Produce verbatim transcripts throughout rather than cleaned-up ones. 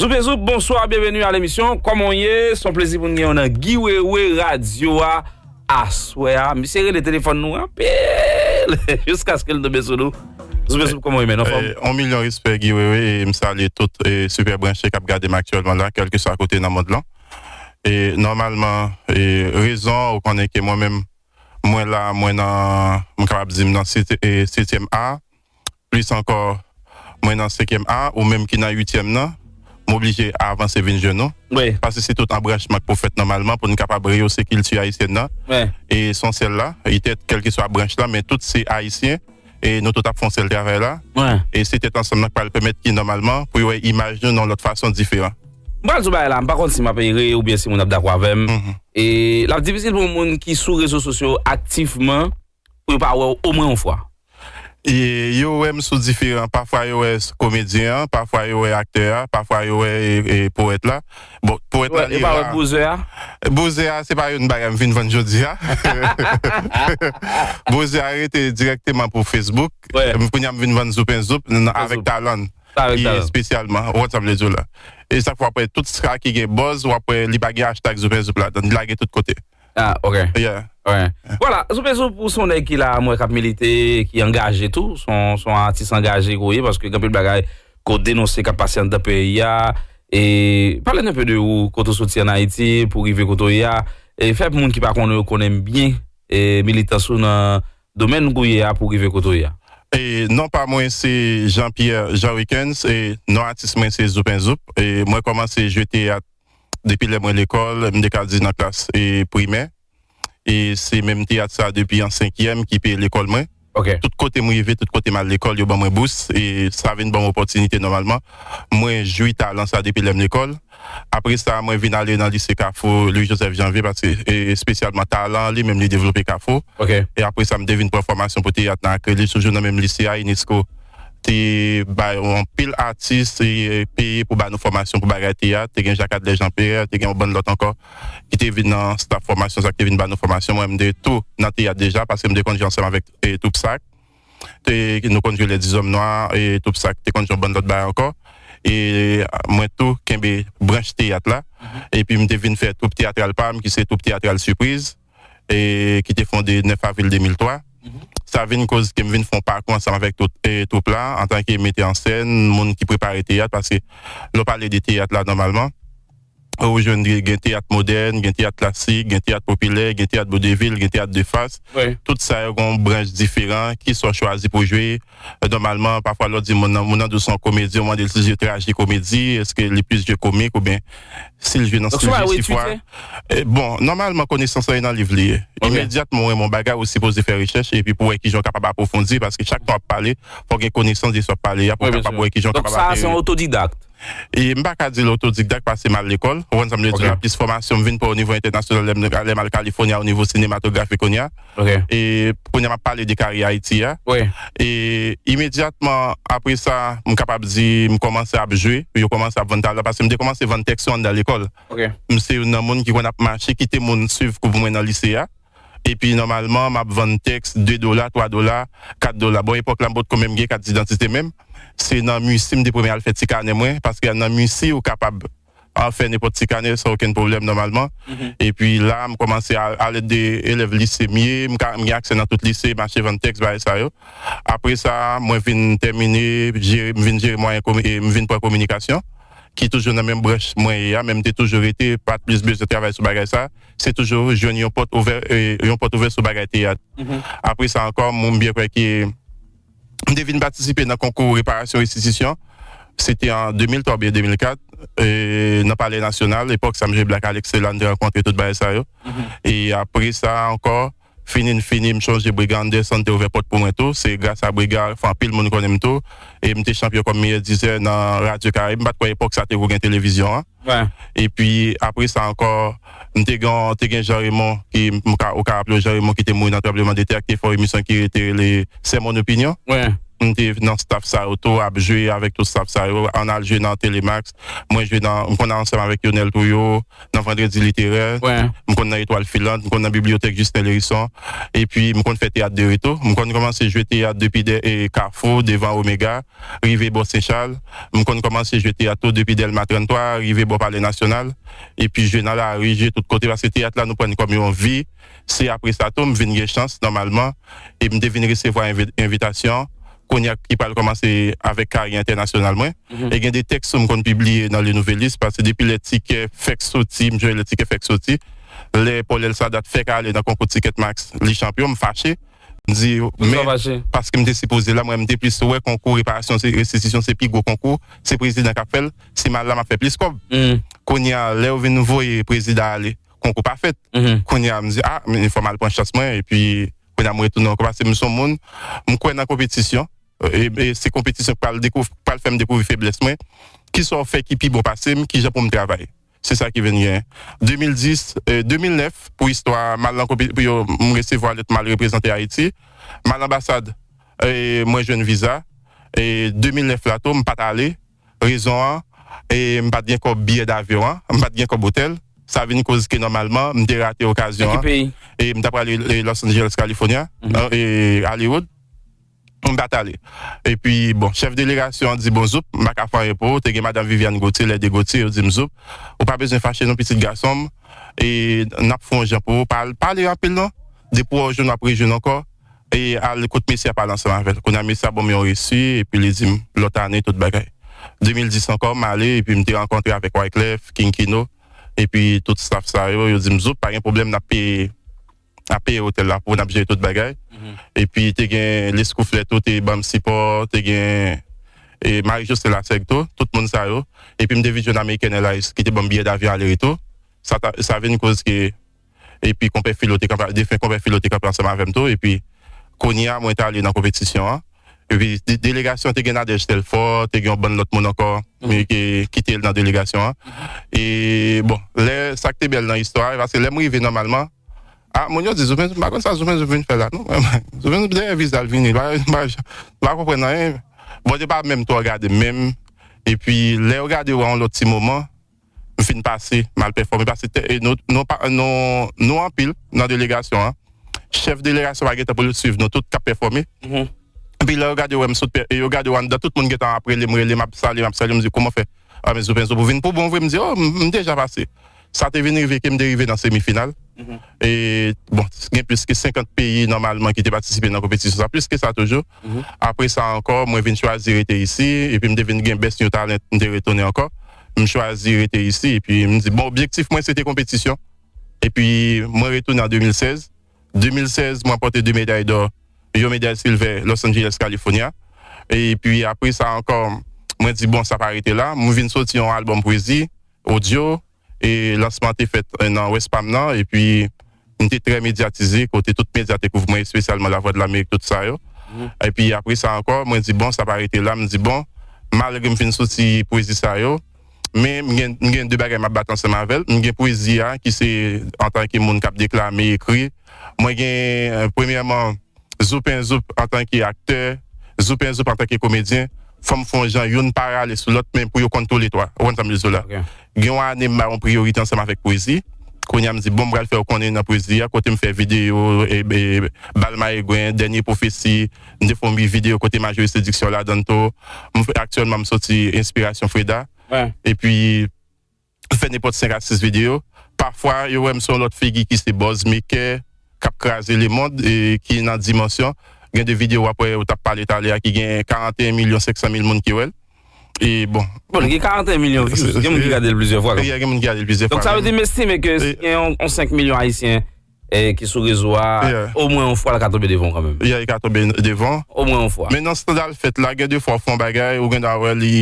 Zoup e zoup, bonswa, byenveni a lemisyon. Kòman w ye? Se yon plezi pou n gen w nan Guy Wewe radyo a aswè a. Misye rele telefòn nou anpil jiskaske l tonbe sou nou. Zoup e zoup, kòman w ye, men? Anfòm? Eh, yon milyon respè, Guy Wewe, e m salye tout, eh, sipè branche k ap gade m aktyèlman la, kèlkeswa kote nan mond lan. E nòmalman, eh, rezon, ou konnen ke mwen menm, mwen la, mwen nan, m kapab di m nan sete-, eh, setyèm A, plis ankò, mwen nan senkyèm A, ou menm ki nan uityèm nan, m oblije avanse vin jwenn ou. Wi. Paske se tout anbranchman k pou fèt nòmalman pou n kapab reyose kilti ayisyèn nan. Wi. E se yon sèl la, petèt kèlkeswa branch la, men tout se ayisyen, e nou tout ap fè yon sèl travay la. Wi. E se tèt ansanm nan k pral pèmèt ki nòmalman pou yo wè imaj nou nan yon lòt fason diferan. M pral di w bagay la, m pa konn si m ap ere oubyen si moun ap dakò avè m. Mhm. E l ap difisil pou yon moun ki sou rezo sosyo aktivman pou yo pa wè w omwen yon fwa. E yo wè m sou diferan. Pafwa yo wè s-, komedyen an, pafwa yo wè aktè a, pafwa yo wè, e, e, powèt la. Bon, powèt la, li la. Yo pa wè bouzè a? Bouzè a, se pa yon bagay m vin vann jodi a. Bouzè a rete dirèkteman pou Facebook. Wi. M, kounye a m vin vann Zoup e Zoup nan, avèk Talan. Sa avèk Talan. Espesyalman, ou konn sa m vle di w la. E chak fwa w ap wè tout sa ki gen buzz, w ap wè li pa gen hashtag Zoup e Zoup ladan, li lage tout kote. Ah, ok. Yeah. Wi. Vwala, Zoup e Zoup, ou se yon nèg ki la, mwen, k ap milite, ki angaje tou, se yon, se yon atis angaje ke w ye, paske gen anpil bagay ke w denonse k ap pase anndan peyi a. E pale n enpe de ou, kote w soti ann Ayiti, pou rive kote w ye a. E fè moun ki pa konnen w konnen byen, e militans ou nan domèn ke w ye a pou rive kote w ye a. E non pa mwen se Jean Pierre Jean Wickens, e non atis mwen se Zoup e Zoup. E mwen kòmanse jwe teyat depi lè mwen lekòl, m te ka di nan klas, e, primè. E se menm teyat sa depi an senkyèm ki peye lekòl mwen. Ok. Tout kote m rive, tout kote m al lekòl, yo ban mwen bous. E sa vin ban m opòtinite nòmalman. Mwen jwi talan sa depi lè m lekòl. Apre sa, mwen vin ale nan lise Kafou Louis Joseph Janvier, paske, e, espesyalman talan an li menm li devlope Kafou. Ok. E apre sa, m te vin pran fòmasyon pou teyat nan Akrelij, toujou nan menm lise a, inesco te bay yon pil atis, e, peye pou ba nou fòmasyon pou bagay teyat. Te gen Jacques Adler Jean Pierre, te gen yon bann lòt ankò ki te vin nan staff fòmasyon sa, ki te vin ba nou fòmasyon. Mwen, m te tou nan teyat deja, paske m te konn jwe ansanm avèk, e, twoup Sak. Te, nou konn jwe Les Dix Hommes Noirs, e, twoup Sak te konn jwe yon bann lòt bagay ankò. E mwen tou kenbe branch teyat la. Mhm. Epi m te vin fè twoup teyatral pa m, ki se twoup teyatral Sipriz, e ki te fonde nèf avril de mil twa. Mhm. Sa vin koz ke m vin fè yon pakou ansanm avèk tout, e, twoup la, antanke metè an sèn, moun ki prepare teyat, paske lè w pale de teyat la, nòmalman, ou jwenn gen teyat modèn, gen teyat klasik, gen teyat popilè, gen teyat vodevil, gen teyat de fas. Wi. Tout sa yo gen yon branch diferan, kisa w chwazi pou jwe. E, nòmalman, pafwa lè w di moun nan, moun nan di w se yon komedyen, ou mande l si l jwe trajikomedi, èske li plis jwe komik oubyen si l jwe nan stil Jesifwa. E, bon, nòmalman, konesans lan e nan liv li ye. Ok. Imedyatman w renmen yon bagay, ou sipoze fè rechèch epi pou wè kijan w kapab apwofondi, paske chak tan w ap pale, fò w gen konesans de sa w ap pale a pou w kapab wè kijan w kapab aplike. Donk, sa a se yon otodidak. E m pa ka di l otodidak paske m al lekòl. Ou konprann sa m vle di la? Ok. Plis fòmasyon m vin pran o nivo entènasyonal lè m, lè m al Kalifòni a o nivo sinematografi kounye a. Ok. E kounye a m ap pale de karyè Ayiti a. Wi. E imedyatman apre sa, m kapab di m kòmanse ap jwe, yo kòmanse ap vann talan paske m te kòmanse vann tèks yo anndan lekòl. Ok. M se youn nan moun ki konn ap mache kite moun swiv kou pou mwen nan lise a. Epi nòmalman, m ap vann tèks de dola, twa dola, kat dola. Bon, epòk la, m potko menm gen kat didantite menm. Se nan MUSI m te premye al fè ti kanè mwen, paske nan MUSI ou kapab al fè nenpòt ti kanè san okenn pwoblèm nòmalman. Mhm. Epi la, m kòmanse a, alèd de elèv lise m ye, m ka, m gen aksè nan tout lise, mache vann tèks, bagay sa yo. Apre sa, mwen vin tèmine, jere, m vin jere mwayen komi-, e m vin pran kominikasyon, ki toujou nan menm branch mwen ye a, men m te toujou rete, pa t plis bezwen travay sou bagay sa. Se toujou jwenn yon pòt ouvè, e, yon pòt ouvè sou bagay teyat. Mhm. Apre sa ankò, m byen kwè ke m te vin patisipe nan konkou reparasyon restitisyon. Se te an de mil twa oubyen de mil kat, e, nan Palè Nasyonal. Epòk sa, m jwe Black Alex, se la n te rankontre tout bagay sa yo. Mhm. E apre sa ankò, fini n fini, m chonje Brega Anderson te ouvè pòt pou mwen tou. Se gras a Brega, fè anpil moun konnen m tou. E m te chanpyon kòm meyè dizè nan Radyo Karayib. M pa t kwè epòk sa te pou gen televizyon an. Wi. Epi apre sa ankò, m te gen, te gen Jean Raymond, ki, m ka, ou ka raple w Jean Raymond ki te mouri nan tranblemanntè a, ki te fè yon emisyon ki te rele C'est mon opinion. Wi. m te nan staff sa yo tou, ap jwe avèk tout staff sa yo. Ann al jwe nan Telemax. Mwen jwe nan, m konn ansanm avèk Yonel Trouillot, nan Vandredi Literè. M konn nan Etwal Filant, m konn nan Bibliyotèk Justin Lherisson. Epi, m konn fè teyat de ri tou. M konn kòmanse jwe teyat depi de, e, Kafou, devan Omega, rive bò Sen Chal. M konn kòmanse jwe teyat tou depi Dèlma trannntwa, rive bò Palè Nasyonal. Epi, jwe nan lari, jwe tout kote, paske teyat la, nou pran l kòm yon vi. Se apre sa tou, m vin gen chans, nòmalman, e m te vin resevwa envi-, envitasyon. Kounye a ki pral kòmanse avèk karyè entènasyonal mwen. E gen de tèks m konn pibliye nan Le Nouvelliste, paske depi lè Tikè fèk soti, m jwenn lè Tikè fèk soti, lè Paul Elsadat fèk ale nan konkou Ticket Max, li chanpyon, m fache. M di, men, paske m te sipoze la, mwen, m te plis wè konkou reparasyon, se restitisyon, se pi gwo konkou, se prezidan k ap fè l, se m al la, m ap fè plis kòb. Kounye a, lè yo vin voye prezidan ale, konkou pa fèt. Kounye a, m di, a, men fò m al pran chans mwen, epi kounye a, m retounen ankò, paske m se yon moun, m kwè nan konpetisyon, e, e se konpetisyon k pral dekouv-, pral fè m dekouvri feblès mwen, kisa w fè ki pi bon pase m, kijan pou m travay. Se sa ki vin genyen. De mil dis, e, de mil nèf, pou istwa, m al nan konpe-, pou yo, m resevwa lèt m al reprezante Ayiti. M al anbasad, e, mwen jwenn viza. E de mil nèf la tou, m pa t ale. Rezon an, e, m pa t gen kòb biyè davyon an, m pa t gen kòb otèl. Sa vin koz ke nòmalman, m te rate okazyon an. Nan ki peyi? E m t ap prale, e, Los Angeles, California, e, Hollywood. M pa t ale. Epi, bon, chèf delegasyon an di, bon, Zoup, m pa ka fè anyen pou ou. Te gen madanm Viviane Gauthier, Lede Gauthier, yo di m, Zoup, ou pa bezwen fache non, pitit gason m. E n ap fè yon jan pou ou. Pa al pale anpil non. Depi w jwenn, w ap rejwenn ankò. E al kot mesye a, pale ansanm avè l. Kounye a, mesye a ban m yon resi, epi li di m, lòt ane, tout bagay. De mil dis ankò, m ale, epi m te rankontre avèk Wyclef, King Kino, epi tout staff sa yo, yo di m, Zoup, pa gen pwoblèm, n ap peye ap peye otèl la pou n ap jere tout bagay. Epi te gen Leskouflè tou te ban m sipò, te gen, e, Marie José Lasèg tou, tout moun sa yo. Epi m te vin jwenn American Airlines ki te ban m biyè davyon ale retou. Sa ta, sa vin koz ke, epi konpè Filo te kanpe, defen konpè Filo te kanpe ansanm avè m tou. Epi kounye a, mwen t ale nan konpetisyon an. Epi de-, delegasyon te gen Nadège Telfort, te gen yon bann lòt moun ankò, men ki kite l nan delegasyon an. E bon, lè sa k te bèl nan istwa a, paske lè m rive nòmalman, a, moun yo di, Zoupen, m pa konn sa Zoupen Zoup vin fè la, non. Zoupen Zoup dèyè viza l vini, m pa, m pa, m pa konprann anyen. Bon, yo pa menm twò gade m menm. Epi, lè yo gade w a yon lòt ti moman, m fin pase, m al pèfòme, paske te, e nou, nou pa, nou, nou anpil nan delegasyon an. Chèf delegasyon pa gentan pou l swiv nou tout k ap pèfòme. Epi lè yo gade wè m sot pè, e yo gade w anndan, tout moun gentan ap rele m, rele m, ap salye m, ap salye m, m di, kòman fè? A, men Zoupen Zoup, ou vin pou bon vre? M di, o, m, m deja pase. Sa te vin rive ke m te rive nan semifinal. E, bon, gen plis ke senkant peyi nòmalman ki te patisipe nan konpetisyon sa, plis ke sa toujou. Apre sa ankò, mwen vin chwazi rete isi, epi m te vin gen Best New Talent, m te retounen ankò. M chwazi rete isi, epi m di, bon, objektif mwen, se te konpetisyon. Epi mwen retounen an de mil sèz. De mil sèz, mwen ranpòte de meday dò, yon meday silvè Los Angeles, California. Epi apre sa ankò, mwen di, bon, sa pa rete la. Mwen vin soti yon albòm pwezi, odyo, e lansman an te fèt, e, nan West Palm nan, epi m te trè medyatize, kote tout medya te kouvri mwen, espesyalman Lavwadlamerik, tout sa yo. Epi apre sa ankò, mwen di, bon, sa pa rete la, m di, bon, malgre m fin soti pwezi sa yo, men m gen, m gen de bagay m ap bat ansanm avè l. M gen pwezi a, ki se antanke moun k ap deklame, ekri. Mwen gen, e, premyèman, Zoupen Zoup antanke aktè, Zoupen Zoup antanke komedyen, fò m fè yon jan youn pa rale sou lòt, men pou yo konn toulètwa. Ou konn sa m vle di w la? Gen yon ane m ba yon priyorite ansanm avèk pwezi. Kounye a m di, bon, m pral fè yo konnen nan pwezi a, kote m fè videyo, e, e, Bal Mayegwen, Dènye Pwofesi, m te fè yon videyo kote Majoris Sediksyon ladan l tou. M fè, aktyèlman, m soti Enspirasyon Freda. Epi, fè nenpòt senk a sis videyo. Pafwa, yo wè m se yon lòt figi ki se buzz maker, k ap kraze lemonn, e ki nan dimansyon. Gen de videyo w ap wè, ou t ap pale talè a, ki gen karanteyen milyon senk san mil moun ki wè l. E bon. Bon, li gen karanteyen milyon views, gen moun ki gade l plizyè fwa kanmenm. Yeah, gen moun ki gade l plizyè fwa. Donk, sa vle di, m estime ke si gen yon, yon senk milyon Ayisyen, e, ki sou rezo a, omwen yon fwa, l ka tonbe devan w kanmenm. Yeah, li ka tonbe devan. Omwen yon fwa. Men nan standa l fèt la, gen de fwa w fè yon bagay, ou gen dwa wè li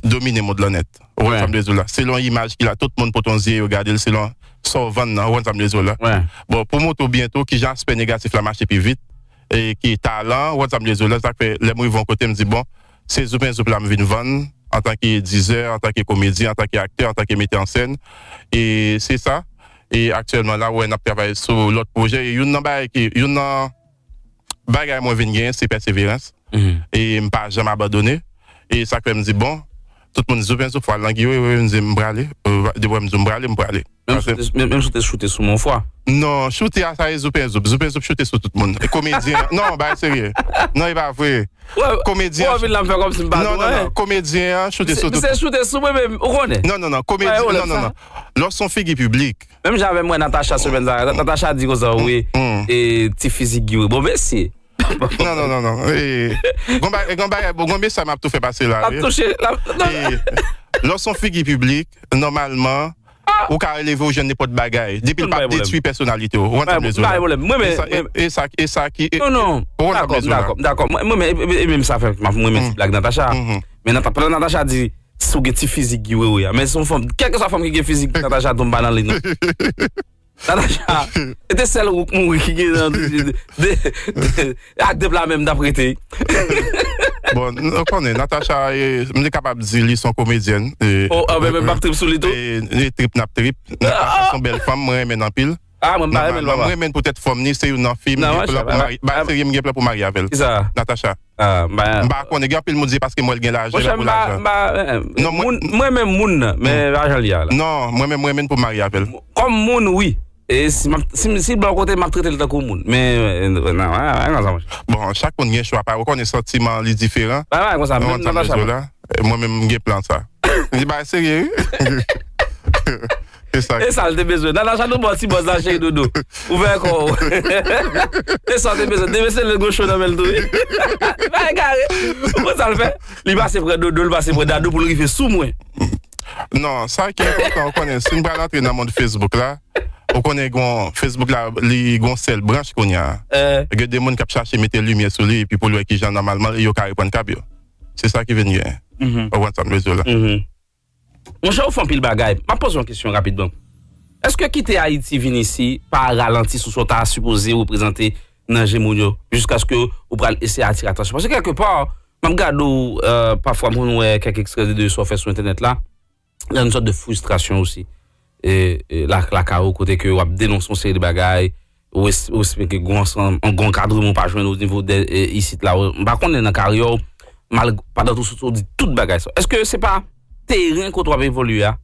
domine mond lan nèt. Ou konn sa m vle di w la. Selon imaj ki la, tout moun pote yon zye, yo gade l selon sa w vann nan. Ou konn sa m vle di w la. Bon, pou montre w byen tou, kijan aspè negatif la mache pi vit, e ki talan, ou konn sa m vle di w la. Sa k fè, lè m rive yon kote, m di, bon, se Zoupen Zoup la m vin vann, antanke dizè, antanke komedyen, antanke aktè, antanke metè an sèn. E se sa. E aktyèlman la, ou wè, n ap travay sou lòt pwojè. E youn nan bagay ki, youn nan bagay mwen vin genyen, se pèseverans. Mhm. E m pa janm abandone. E sa k fè m di, bon, tout moun di, "Zoupen zoup, fwa l nan giwo," wi, m di, "M prale." Depi m di, "M prale," m prale. Menm si w te, menm, menm si w te choute sou mwen yon fwa. Non, choute a, sa e zoupen zoup. Zoupen zoup choute sou tout moun. Komedyen, non, bagay serye. Non, e pa vre. Komedyen. Ou anvi la m fè kòmsi m pa non, non, non. Komedyen an choute sou tout moun. Se choute sou mwen menm, ou konnen. Non, non, non, komedyen, non, non, non. Lè w se yon figi piblik. Menm jan avè mwen, Natacha, semèn sa, Natacha di konsa, wi, e ti fizik giwo. Bon, mèsi. Non, non, non, non. E, gon ba-, gon bagay, bon, gon mesaj m ap tou fè pase la, wi. L ap touche, l ap, non. E, lè w se yon figi piblik, nòmalman, ou ka eleve w jwenn nenpòt bagay. Depi l pa detwi pèsonalite w. Ou konn sa m vle di w la. Pa gen pwoblèm. Mwen, men, e sa, e sa, e sa ki, e, non, non. Ou konn sa m vle di w la. Dakò, dakò. Mwen, mwen, e, e, e menm sa fè m, mwen menm ti blag Natacha. Men Nata-, pandan Natacha di, si w gen ti fizik giwo a. Men se yon fanm, kèlkeswa fanm ki gen fizik Natacha tonbe pa nan li, non. Natacha, se te sèl wouk mouri ki gen nan de, de, de, ak de pla menm t ap rete. Bon, nou konnen, Natacha, e, m te kapab di li se yon komedyèn. E, oh, ah, men, men, m ap trip sou li tou. E, e trip n ap trip. Natacha se yon bèl fanm, mwen renmen l anpil. Ah, mwen pa renmen l, papa. Mwen renmen l poutèt fòm ni, se youn nan fi m gen plan pou marye. Ba, serye, m gen plan pou marye avè l. Kisa? Natacha. Ah, m pa konnen, gen anpil moun di paske m wè l gen lajan, l gen lajan. Monchè, m pa, m pa, eh, eh, non, mwen, mwen menm moun nan, men pa jan l ye a la. Non, mwen menm, mwen menm pou m marye avè l. Kòm moun, wi. E si m ap, si, si l bò kote, m ap trete l tankou moun. Men, eh, nan, nan, nan, nan, nan, monchè. Bon, chak moun gen chwa pa yo, ou konnen santiman li diferan. Ba, ba, konsa, menm Natacha. Mwen menm, m gen plan sa. Li bay serye, wi. E sa l te bezwen. Natacha, nou ba w ti bòz la, cheri doudou. Ouvè kò w. E sa l te bezwen. Te bezwen lè gwo cho nan men l tou, wi. Li pa egare. Ou konn sa l fè? Li pase pran doudou, li pase pran dadou pou l rive sou mwen. Non, sa ki enpòtan, ou konnen, si n pral antre nan mond Facebook la, ou konnen gon, Facebook la, li gon sèl branch kounye a. Gen de moun k ap chache mete limyè sou li, epi pou l wè kijan nòmalman yo ka reprann kab yo. Se sa ki vin genyen. Ou konprann sa m vle di w la? Monchè, ou fè anpil bagay. M ap poze yon kesyon rapidman. Èske kite Ayiti vin isi pa ralanti sou sa w ta sipoze reprezante nan je moun yo, jiskaske ou pral eseye atire atansyon? Paske kèlkepa, m ap gade w, euh, pafwa m konn wè kèk ekstrè de, de sa w fè sou entènèt la, nan yon sòt de fristrasyon osi. E, e la, lakay ou, kote ke w ap denonse yon seri de bagay, ou es-, ou esplike gen yon ansanm, yon ankadreman ou pa jwenn o nivo de, e, isit la. M pa konnen nan karyè w, mal-, pandan tou, tou, tou di tout bagay sa. Èske se pa teren kote w ap evolye a,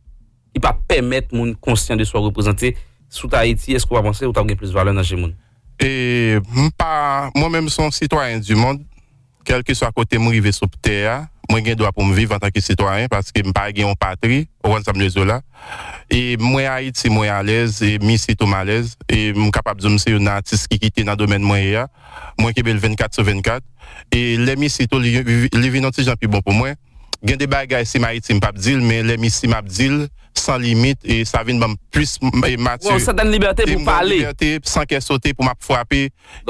ki pa pèmèt moun konsyan de sa w reprezante? Si w t Ayiti, èske w pa panse ou t ap gen plis valè nan je moun? E, m pa, mwen menm, se yon sitwayen di mond, kèlkeswa kote m rive sou tè a, mwen gen dwa pou m viv antanke sitwayen, paske m pa gen yon patri, ou konprann sa m vle di w la. E mwen Ayiti, mwen alèz, e m isi tou m alèz, e m kapab di w m se youn nan atis ki kite nan domèn mwen ye a. Mwen kenbe l vennkat sou vennkat. E lè m isi tou, li, li vin yon ti jan pi bon pou mwen. Gen de bagay, si m Ayiti, m p ap di l, men lè m isi, m ap di l san limit, e sa vin ban m plis, e, matirite. Ou gen yon sètèn libète pou w pale. Libète, san kè sote, pou m ap frape.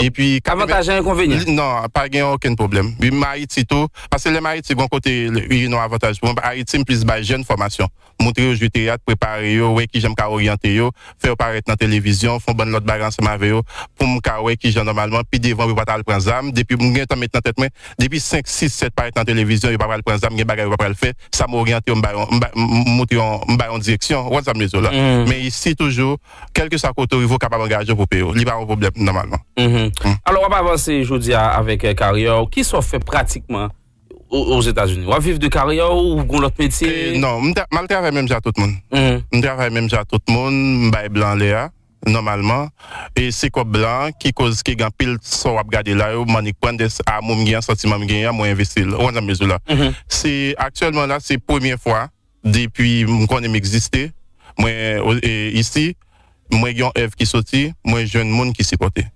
Epi, avantaj ak enkonvenyan? Non, pa gen okenn pwoblèm. Wi, m Ayiti tou. Paske lè m Ayiti, gon kote, wi, non, avantaj pou mwen. Ayiti, m plis bay jèn fòmasyon. Montre yo jwe teyat, prepare yo, wè kijan m ka oryante yo, fè yo parèt nan televizyon, fè yon bann lòt bagay ansanm avè yo, pou m ka wè kijan nòmalman, pi devan, pou yo pa t al pran zam. Depi m gen tan met nan tèt mwen, depi senk, sis, sèt parèt nan televizyon, yo pa pral pran zam, gen bagay yo pa pral fè, sa m oryante yo, m bay yon, m bay, m, m montre yon, m bay yon direksyon. Ou konn sa m vle di w la? Men isi toujou, kèlkeswa kote w rive, w kapab angaje w pou peyi w. Li pa yon pwoblèm, nòmalman. Alò, w ap avanse jodi a avèk, eh, karyè w. Kisa w fè pratikman o-, Ozetazini? W ap viv de karyè w ou gon lòt metye? Eh, non, m tra-, m al travay menm jan ak tout moun. M travay menm jan ak tout moun, m bay blan lè a, nòmalman. E se kòb blan ki koz ke gen anpil sa w ap gade la yo, m annik pran de amou m gen an, santiman m gen an, mwen envesti l. Ou konn sa m vle di w la? Se aktyèlman la, se premye fwa depi m konnen m egziste, mwen, o-, e, isi, mwen gen yon èv ki soti, mwen jwenn moun ki sipòte.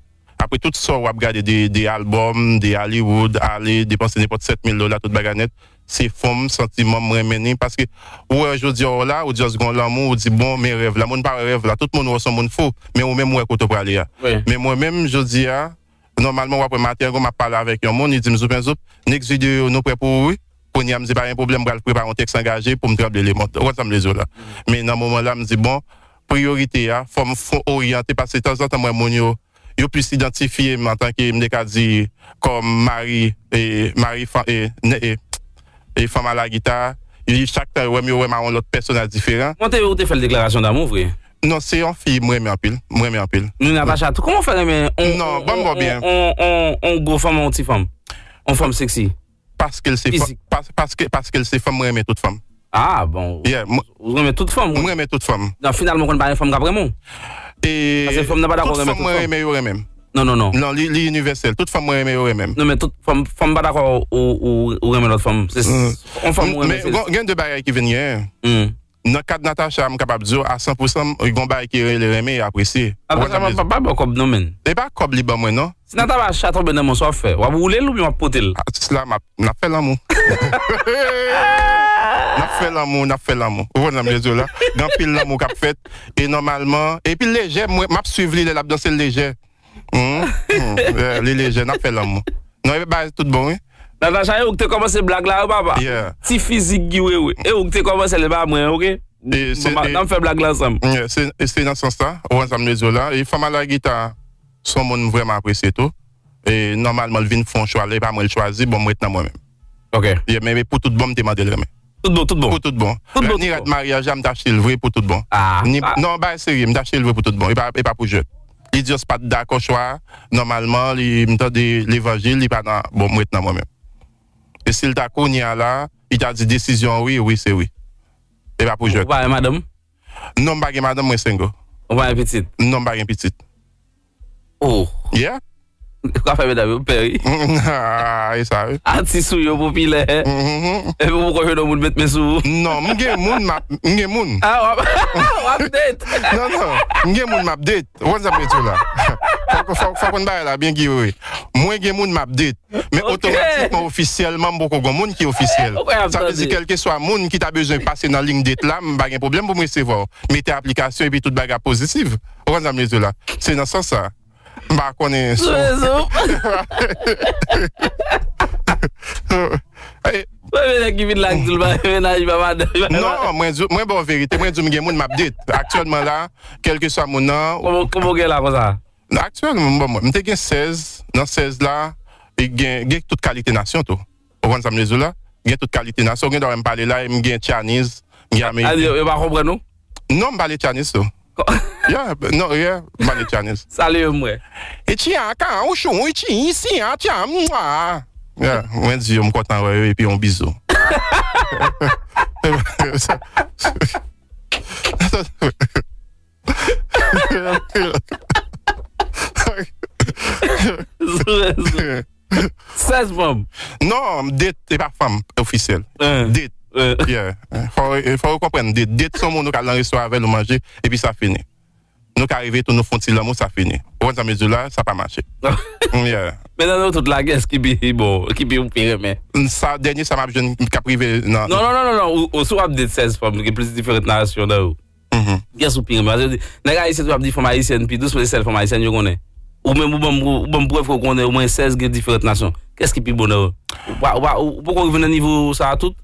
Apre tout sa w ap gade de, de albòm, de Hollywood, ale depanse nenpòt sèt mil dola, tout bagay nèt, se fon m, santiman m renmen li, paske ou wè jodi a w la, ou just gon lanmou, ou di, "Bon, men rèv la." Moun pa wè rèv la, tout moun wè w se yon moun fou, men ou menm ou wè kote w prale a. Men mwen menm, jodi a, nòmalman, w ap wè maten an, m ap pale avèk yon moun, li di m, "Zoupen zoup, next video yo, nou prè pou ou, wi." Kounye a, m di, "Pa gen pwoblèm, m pral prepare yon tèks angaje pou m tranble lemond." Ou konn sa m vle di w la. Men nan moman la, m di, "Bon, priyorite a, fò m fon oryante," paske tanzantan, m wè moun yo, yo plis idantifye m antanke, m te ka di, kòm mari, e, mari, fa-, e, ne-, e, e fanm a la gita, e chak tan yo wè m, yo wè m a yon lòt pèsonaj diferan. Ou te, ou te fè l deklarasyon damou vre? Non, se yon fi m renmen anpil. M renmen anpil. Nou Natacha tou. Kòman w fè renmen on, non, on, ban m ba w on, byen, on, on, on gwo fanm, on ti fanm? Yon fanm seksi. Paske l se fanm. Fizik. Pas- paske, paske l se fanm, mwen renmen tout fanm. Ah, bon. Yeah, mwen, ou renmen tout fanm, wi. Mwen renmen tout fanm. Non, finalman, konn pa gen fanm k ap renmen w. E paske fanm nan pa dakò renmen tout fanm. Tout fanm mwen renmen, yo renmen m. Non, non, non. Non, li, li inivèsèl. Tout fanm mwen renmen, yo renmen m. Non, men tout fanm, fanm pa dakò ou, ou, ou renmen lòt fanm. Se yon fanm ou renmen, men se gon- gen de bagay ki vin genyen. Hmm. Nan kad Natacha, m kapab di w a san pou san, gon bagay ki rele renmen e apresye. Ou konprann sa m vle di? Natacha pa, pa, pa ba w kòb non, men. E pa kòb li ban mwen, non. Si Natacha tonbe nan men w, sa w ap fè? W ap woule l oubyen w ap pote l? Atis la, m ap, n ap fè lanmou. N ap fè lanmou, n ap fè lanmou. Ou konprann sa m vle di w la? Gen anpil lanmou k ap fèt. E nòmalman, epi lejè, mwen, m ap swiv li lè l ap danse, l lejè. Hmm, hmm, yeah, li lejè, n ap fè lanmou. Non, e bagay tout bon, wi. Natacha, e ou ki te kòmanse blag la, wi, papa. Yeah. Ti fizik Guy Wewe. E ou ki te kòmanse l, e pa mwen, oke? E se, n ap fè blag la ansanm. Yeah, se, e se nan sans la, ou konprann sa m vle di w la. E fanm a la gita, se yon moun m vrèman apresye tou. E nòmalman, l vin fè yon chwa, e pa mwen l chwazi, bon, m ret nan mwen menm. Ok. Yeah, men, men pou tout bon, m te mande l renmen. Tout bon, tout bon. Pou tout bon. Tout bon, tout bon. Ni rad maryaj la, m t achte l vre pou tout bon. Ah, ni, ah. Non, bagay serye, m t achte l vre pou tout bon. E pa, e pa pou jwèt. Li just pa t dakò chwa a. Nòmalman, li, m tande levanjil, li pa nan, bon, m ret nan mwen menm. E si l ta kounye a la, li ta di desizyon an wi, wi, se wi. E pa pou jwèt. Ou pa gen madanm? Non, m pa gen madanm, mwen single. Ou pa gen pitit? Non, m pa gen pitit. Oh. Yeah. Ou ka fè medam yo pè, wi. Ah, e sa, wi. Atis ou yo popilè. Mhm. Epi ou poko jwenn yon moun met men sou ou. Non, m gen moun, m ap, m gen moun. Ah, w ap, w ap date. Non, non, m gen moun m ap date. Ou konn sa m vle di w la. Fòk, fòk, fòk konn bagay la byen, Guy Wewe. Mwen gen moun m ap date. Men otomatikman, ofisyèlman, m poko gon moun ki ofisyèl. Sa vle di, kèlkeswa moun ki ta bezwen pase nan liy date la, m pa gen pwoblèm pou m resevwa w. Mete aplikasyon epi tout bagay pozitif. Ou konn sa m vle di w la. Se nan sans sa. M pa konnen sou. Premye nèg ki vin la k di l pa gen mennaj, pa madanm. Non, mwen di, mwen ba w verite, mwen di w m gen moun m ap date. Aktyèlman la, kèlkeswa moun nan. Kòman, kòman w gen la konsa? Aktyèlman, m, bon, m te gen sèz, nan sèz la, e gen, gen tout kalite nasyon tou. Ou konprann sa m vle di w la? Gen tout kalite nasyon. Ou gen dwa wè m pale la, e m gen Chinese, m gen Ameriken. Yo pa konprann ou? Non, m pale Chinese tou. Yeah, non, yeah, m pale Chinese. Salye yo, mwen. E Chia, ka, ou chou, ou chi, isi, a, Chia, mwa. Yeah, mwen di yo, m kontan wè yo, epi yon bizou. Sèz fanm. Non, date, e pa fanm ofisyèl. Date. Yeah. Fò, fò yo konprann date. Date se yon moun ou ka al nan resto avè l, ou manje, epi sa fini. Nou ka rive tou, nou fè yon ti lanmou, sa fini. Ou konn sa m vle di w la, sa pa mache. Yeah. Men nan nou tout la, kiyès ki pi bon, ki pi ou pi renmen? Sa, dènye sa m ap jwenn k ap rive nan. Non, non, non, non, non. Ou, ou, si w ap date sèz fanm, gen plis diferan nasyon nan yo. Mhm. Kiyès ou pi renmen? Paske nèg ayisyen tou ap di fanm ayisyèn pi dous, paske sèl fanm ayisyèn yo konnen. Ou menm, ou ban m, ou ban m prèv ke w konnen omwen sèz gen diferan nasyon. Kiyès ki pi bon nan yo? Ou pa, ou pa, ou poko rive nan nivo sa a tout?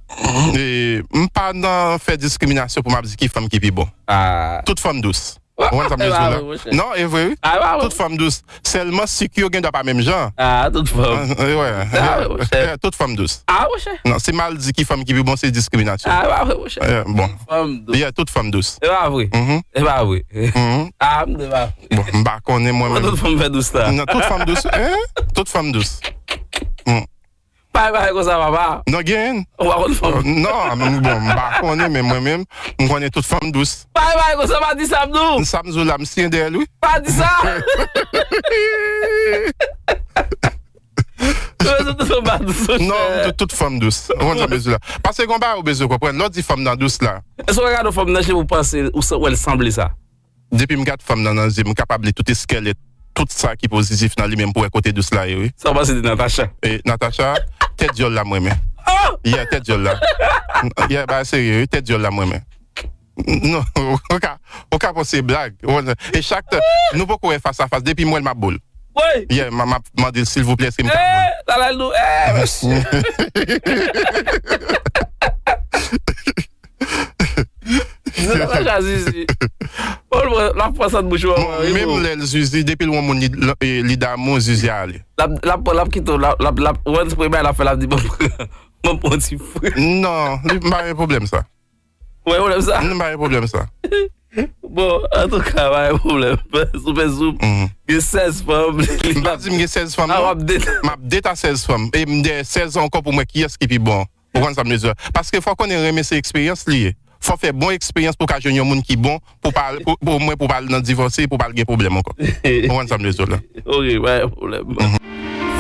E, m pa nan fè diskriminasyon pou m ap di ki fanm ki pi bon. Ah. Tout fanm dous. Ou konprann sa m vle di w la? Non, e vre, wi. Tout fanm dous. Sèlman sik yo gen dwa pa menm jan. Ah, tout fanm. Ah, e, wè. Ah, monchè. Yeah, tout fanm dous. Ah, monchè. Non, si m al di ki fanm ki pi bon, se diskriminasyon. Ah, pa vre, monchè. Yeah, bon. Fanm dous. Yeah, tout fanm dous. E pa vre. Mhm. E pa vre. Mhm. Ah, m di pa vre. Bon, m pa konnen mwen menm. Tout fanm fè dous la. Non, tout fanm dous. Hein? Tout fanm dous. Hmm. Pa, pa konsa, papa. Non, gen. Ou pa konn fanm. Non, bon, m pa konnen, men mwen menm, m konnen tout fanm dous. Pa, pa konsa, pa di sa, non. Sa m di w la, m siyen dèyè l, wi. Pa di sa. Tout fanm dous, monchè. Non, tout, tout fanm dous. Ou konn sa m bezwen la. Paske gon bagay ou bezwen konprann. Lè w di fanm nan dous la. Èske w gade fanm nan je w, ou panse, ou sa, w wè l sanble sa? Depi m gad fanm nan nan zye m, m kapab li tout eskèlèt, tout sa ki pozitif nan li menm pou wè kote dous la ye, wi. Sa w panse de Natacha? E Natacha, tèt dyòl la m renmen. Oh! Yeah, tèt dyòl la. Yeah, ba serye, wi, tèt dyòl la m renmen. Non, ou ka, ou ka panse blag. Ou konn, e chak tan, nou poko wè fas a fas, depi m wè l m ap bo l. Wi! Yeah, m, m ap mande l, silvouplè, èske m ka bo l? Eh, la, la, nou, eh, mesye. Natacha Zuzu. Bon, l ap pran sant bouch ou an. Bon, menm lè l Zuzu, depi l wè yon moun li, li, li damou, Zuzu ale. L ap, l ap, l ap kite w, l ap, l ap, l ap, once premye bagay l ap fè, l ap di, "Bon, pran, bon, pran ti fre." Non, li, m pa gen pwoblèm sa. Ou pa gen pwoblèm sa? Non, m pa gen pwoblèm sa. Bon, antouka, pa gen pwoblèm. Soupe Soup, gen sèz fanm. M pa di m gen sèz fanm, non. M ap date a sèz fanm. E m dèyè sèz ankò pou m wè kiyès ki pi bon. Ou konprann sa m vle di w la? Paske fò w konnen renmen se eksperyans li ye. Fò w fè bon eksperyans pou w ka jwenn yon moun ki bon, pou pa, pou, pou mwen, pou pa al nan divòse, pou pa al gen pwoblèm ankò. Ou konprann sa m vle di w la? Ok, pa gen pwoblèm.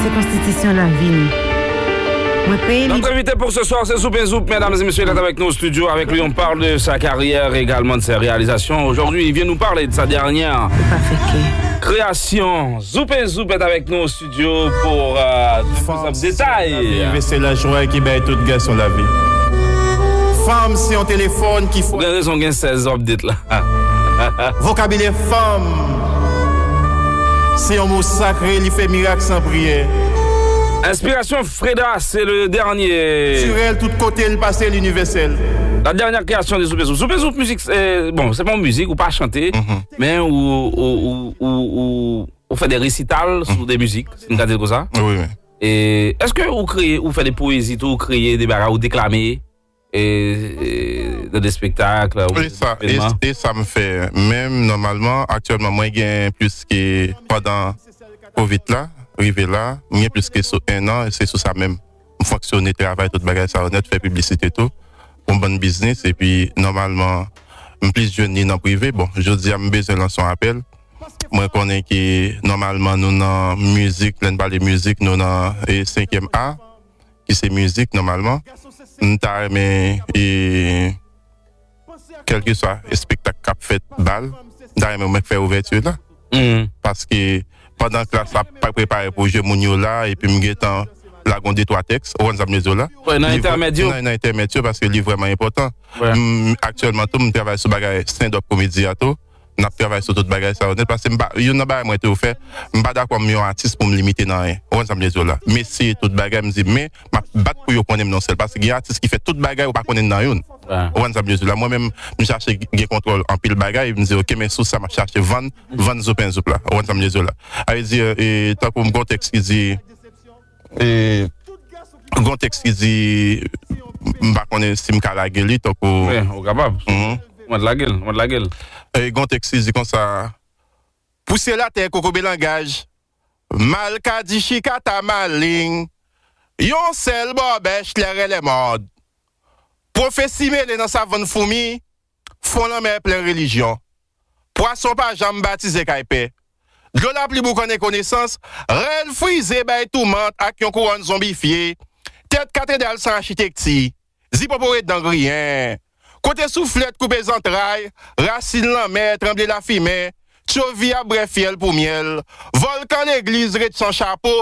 Se konstitisyon lavi nou. Mwen kreye li. Notre invité pour ce soir, c'est Soupe Soup, mesdames et messieurs, il est avec nous au studio. Avec lui, on parle de sa carrière, également de ses réalisations. Aujourd'hui, il vient nous parler de sa dernière création. Soupe Soup est avec nous au studio pour euh, plus de détails. Universel la jwa ki bay tout gason lavi. Fanm se yon telefòn ki fò. Ou gen rezon, gen sèz update la. Vokabilè fanm se yon mo sakre, li fè mirak san priyè. Inspiration Freda, c'est le dernier. Tirèl tout kote l pase, l inivèsèl. La dernière création de Soupe Soup. Soupe Soup mizik, eh, bon, se pa yon mizik, ou pa chante, men ou, ou, ou, ou, ou, ou fè de resital sou de mizik, si n ka di l konsa. Wi, wi. E èske ou kreye, ou fè de poezi tou, ou kreye de bagay, ou deklame? E, e, nan de espektak, la, ou... E sa, e, e sa m fè. Menm, nòmalman, aktyèlman, mwen gen plis ke, pandan Covid la rive la, mwen gen plis ke sou en an, e se sou sa menm. M fonksyone, travay, tout bagay sa yo nèt, fè piblisite tou, pou m bann biznis, epi, nòmalman, m plis jwenn li nan prive. Bon, jodi a, m bezwen lanse yon apèl. Mwen konnen ke, nòmalman, nou nan mizik, lè n pale mizik, nou nan, e, senkyèm A. Ki se mizik, nòmalman. M ta renmen, e, kèlkeswa espektak k ap fèt, bal, m ta renmen mwen k fè ouvèti la. Paske pandan klas la ap prepare pou jwe, moun yo la, epi m gentan lage yon de twa tèks, ou konn sa m vle di w la. Nan entèmèd yo. Nan, nan entèmèd yo, paske li vrèman enpòtan. M, aktyèlman tou, m travay sou bagay stand-up komedi a tou. N ap travay sou tout bagay sa yo nèt, paske m pa, youn nan bagay mwen toujou fè, m pa dakò m yon atis pou m limite nan anyen. Ou konn sa m vle di w la? M eseye tout bagay, m di, men m ap bat pou yo konnen m nan sèl. Paske gen atis ki fè tout bagay, ou pa konnen nan youn. Ou konn sa m vle di w la? Mwen menm, m chache gen kontwòl anpil bagay, m di, ok, men sou sa m ap chache vann, vann Soupe Soup la. Ou konn sa m vle di w la? Sa vle di, e, tankou m gon tèks ki di, e, gon tèks ki di, m pa konnen si m ka lage li, tankou... Wi, ou kapab. Mwen lage l, mwen lage l. E, gon tèks ki di konsa, pouse l atè, kokobe langaj, mal ka di chikata maleng, yon sèl bòbèch, lèrè lèmòd. Pwofesi mele nan savann foumi, fon lanmè plen relijyon. Pwason pa janm batize kay pè. Dlo lapli boukannen konesans, rèl frize bay toumant ak yon kouwòn zonbifye, tèt katedral san achitekti, zipopo ret dan griyen. Kote souflèt koupe zantray, rasin lanmè tranble lafimen, tchovi ap bwè fyèl pou myèl, vòlkan legliz ret san chapo,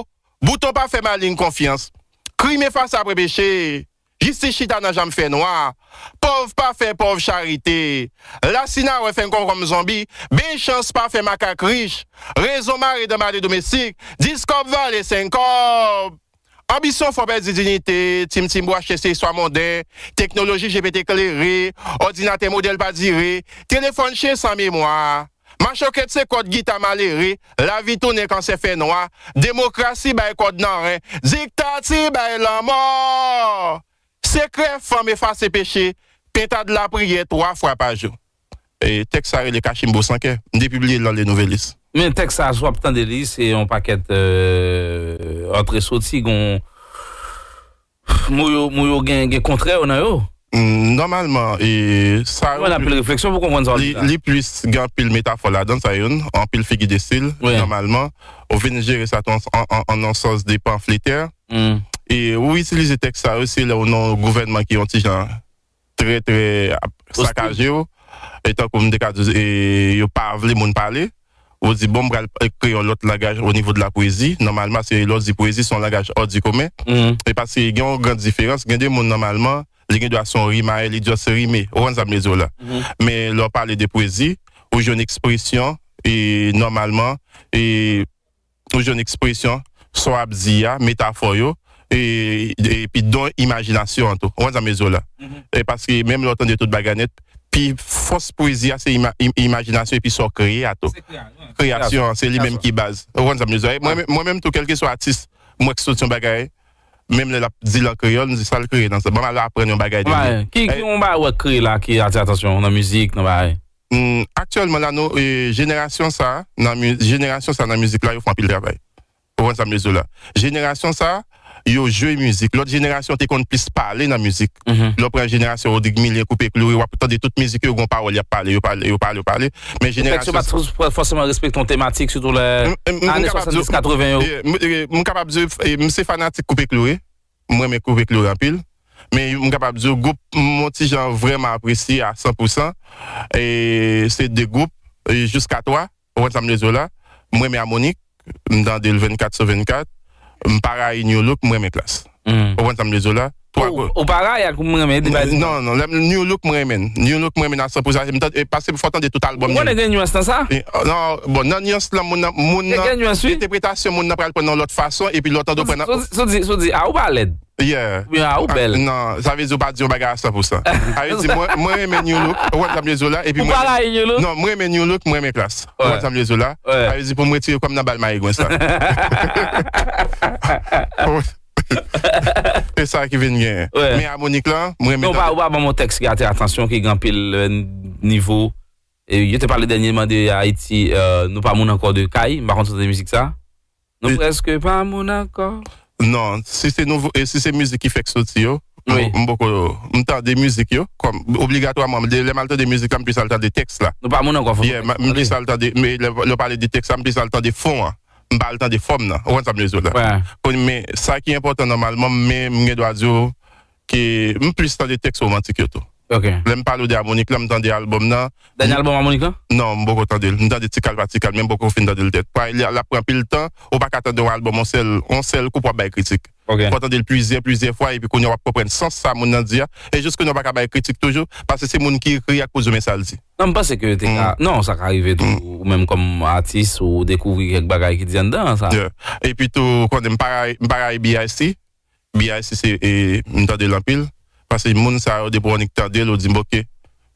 bouton pa fè maleng konfyans. Krim efase apre peche, jistis chita nan janm fènwa. Pòv pa fè pòv charite. Lasinawè fè konkonm zonbi, beny chans pa fè makak rich. Rezon mare dan male domestik, dis kòb vale senk kòb. Anbisyon fè w pèdi diyite, timtim bwache se istwa monden, teknoloji G P T klere, òdinatè modèl pa dire, telefòn chen san memwa. Machokèt se kòd gita malere, lavi tounen kansè fènwa, demokrasi bay kòd nan ren, diktati bay lanmò. Sekrè fanm efase peche, pentad lapriyè twa fwa pa jou. E, tèks sa rele Kachimbo San Kè. M te pibliye l nan Le Nouvelliste. Men tèks sa, si w ap tande li, se yon pakèt, euh, antre soti, gon, mo yo, mo yo gen, gen kontrè yo nan yo. Mm, nòmalman, e, sa yo... Mwen anpil refleksyon pou konprann sa w di la. Li plis gen anpil metafò ladan, sa youn, anpil figi de stil, nòmalman. Ou vin jere sa tou an, an, an, an sans de panfletè. E ou itilize tèks sa yo, se lè ou nan yon gouvènman ki yon ti jan trè, trè ap sakaje w. E tankou m te ka di, e yo pa vle moun pale. Ou di, bon, m pral kreye yon lòt langaj o nivo de la pwezi. Nòmalman, se lè w di pwezi, se yon langaj hors du commun. E paske gen yon gran diferans. Gen de moun, nòmalman, li gen dwa se yon rimayè, li just rime. Ou konn sa m vle di w la? Men lè w pale de pwezi, ou jwenn ekspresyon, e nòmalman, e ou jwenn ekspresyon, sa w ap di a, metafò yo, e, e, epi don imajinasyon an tou. Ou konn sa m vle di w la? E paske menm lè w tande tout bagay nèt, pi fòs pwezi a se ima-, im-, imajinasyon epi sa w kreye a tou. Kreyasyon an, se li menm ki baz. Ou konn sa m vle di w la? Mwen, mwen menm tou, kèlkeswa atis, m wè k soti yon bagay, menm lè l ap di l an kreyòl, m di sa l kreye nan sa. Ban m al aprann yon bagay de li. Ki, ki yon bagay w wè k kreye la ki atire atansyon w nan mizik, nan bagay? Hmm, aktyèlman la, nou, e, jenerasyon sa, nan mi- jenerasyon sa nan mizik la, yo fè anpil travay. Ou konprann sa m vle di w la? Jenerasyon sa, yo jwe mizik. Lòt jenerasyon te konn plis pale nan mizik. Lè w pran jenerasyon Rodrigue Milien, Koupe Kloure, w ap tande tout mizik yo, gen yon pawòl y ap pale, yo pale, yo pale, yo pale. Men jenerasyon. Yo pa t fòseman respekte yon tematik, sitou lè ane swasanndiz, katreven yo. M kapab di, e, m se fanatik Koupe Kloure. M renmen Koupe Kloure anpil. Men m kapab di w, gwoup m, yon ti jan vrèman apresye a san pou san, e se de gwoup, e jiska twa. Ou konprann sa m vle di w la? M renmen Amonik, m tande l vennkat sou vennkat. M pa rayi New Look, m renmen Klass. Ou konprann sa m vle di w la? Twa gwoup. Ou pa rayi ak m renmen, e de bagay. Non, non, lè m New Look, m renmen l. New Look, m renmen l a san pou san. M tande, e, paske fò w tande tout albòm New Look. Ou konnen gen nyans nan sa? E, non, bon, nan nyans lan, moun nan, moun nan, entèpretasyon moun nan pral pran nan lòt fason, epi lè w tande w pran nan. Sou di, sou di, a, ou pa lèd. Yeah. Oubyen a, ou bèl. Non, sa vle di w pa di yon bagay a san pou san. Sa vle di, mwen, mwen renmen New Look. Ou konprann sa m vle di w la? Epi ou pa rayi New Look? Non, mwen renmen New Look, mwen renmen Klass. Ou konprann sa m vle di w la? Sa vle di pou m retire kò m nan bal mayigwen sa. E sa ki vin genyen. Men Amonik lan, mwen renmen. Ou pa, ou pa ban m yon tèks ki atire atansyon, ki gen anpil, e, nivo. E, yo te pale dènyèman de Ayiti, e, nou pa moun ankò de Kay. M pa konn si w tande mizik sa. Nou prèske pa moun ankò. Non, si se nouvo, e si se mizik ki fèk soti yo, m poko, m tande mizik yo, kòm, obligatwaman, lè m al tande mizik la, m plis al tande tèks la. Nou pa moun ankò, fò. Yeah, m plis al tande, men lè, lè w pale de tèks la, m plis al tande fon an. M pa al tande fòm nan. Ou konprann sa m vle di w la? Konn, men sa ki enpòtan nòmalman, men m gen dwa di w ke m plis tande tèks womantik yo tou. Lè m pale w de Amonik lan, m tande albòm nan. Dènye albòm Amonik lan? Non, m poko tande l. M tande ti kal pa ti kal, men m poko fin tande l tèt. Paske l ap pran anpil tan, ou pa ka tande yon albòm yon sèl, yon sèl kou pou w ap bay kritik. Fò w tande l plizyè, plizyè fwa, epi kounye a w ap konprann sans sa moun nan di a. E jis kounye a w pa ka bay kritik toujou, paske se moun ki ekri a k poze w men sa l di. Non, m panse ke te ka, non, sa ka rive tou, ou menm kòm atis, ou dekouvri kèk bagay ki di anndan an sa. Epi tou, konnen m pa rayi, m pa rayi B I C. B I C se, e, m tande l anpil. Paske moun sa yo, depi w annik tande l, ou di m, "Ok,